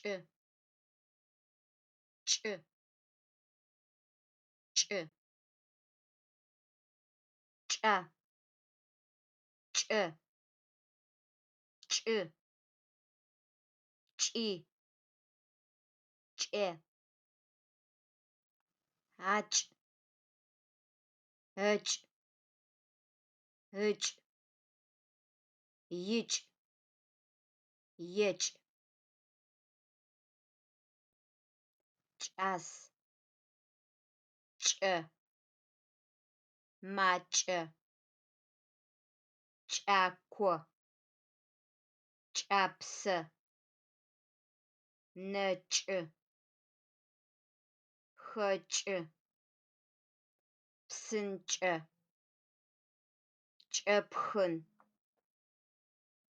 Кӏы, кӏы, кӏы. Кӏа, кӏэ, кӏы, кӏи, кӏэ. Акӏ, ыкӏ, ыкӏ, икӏ, екӏ. Кӏас, кӏэ, макӏэ, кӏако, кӏапсэ, нэкӏы, хэкӏы, псынкӏэ, кӏэпхын,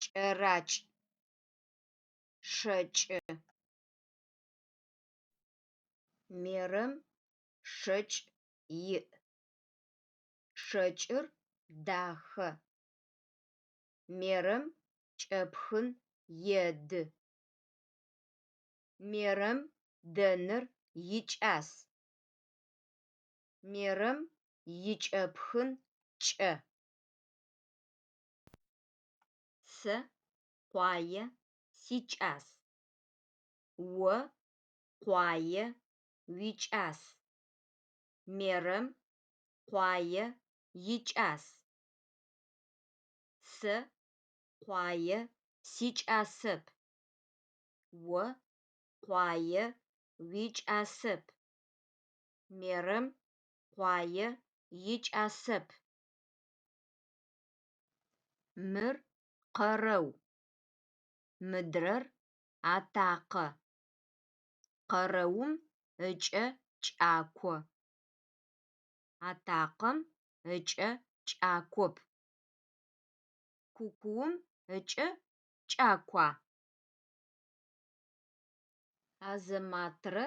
кӏэракӏ, шэкӏы. Мерэм шэкӏ иӏ. Шэкӏыр дахэ. Мерэм кӏэпхын еды. Мерэм дэныр икӏас. Мерэм икӏэпхын кӏэ. Сэ къуае сикӏас. О къуае уикӏас. Мерэм къуае икӏас. Сэ къуае сикӏасэп. О къуае уикӏасэп. Мерэм къуае икӏасэп. Мыр къэрэу, мыдрэр атакъэ. Къэрэум ыкӏэ кӏако, атакъэм ыкӏэ кӏакоп. Кукуум ыкӏэ кӏакуа? Азэматрэ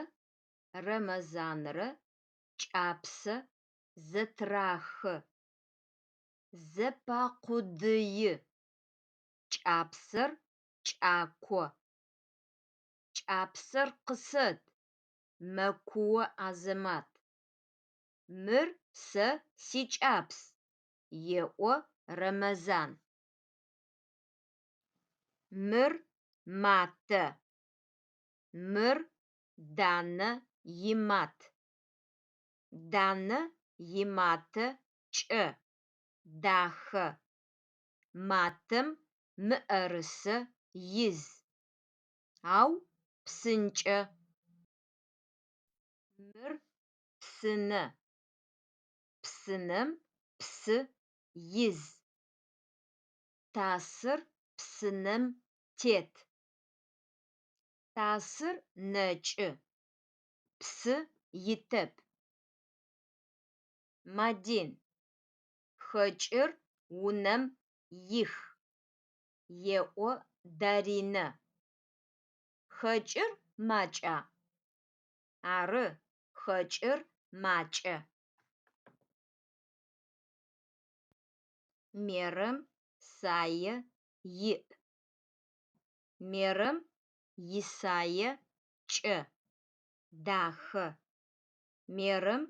Рэмэзанрэ кӏапсэ зэтырахы, зэпакъудыи. Кӏапсэр кӏако. Кӏапсэр къысэт! – мэкуо Азэмат. Мыр сэ сикӏапс, – еӏо Рэмэзан. Мыр матэ. Мыр Данэ имат. Данэ иматэ кӏэ, дахэ. Матэм мыӏэрысэ из, ау псынкӏэ. Мыр псынэ. Псынэм псы из. Тасыр псынэм тет. Тасыр нэкӏы, псы итэп. Мадин, хэкӏыр унэм их, – еӏо Даринэ. Хэкӏыр макӏа? Ары, хэкӏыр макӏэ. Мерэм сае иӏ. Мерэм исае кӏэ, дахэ. Мерэм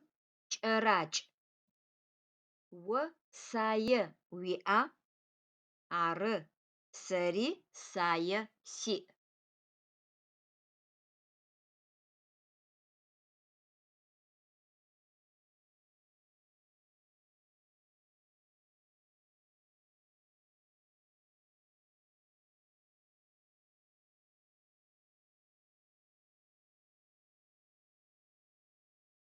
кӏэракӏ. О сае уиӏа? Ары, сэри сае сиӏ.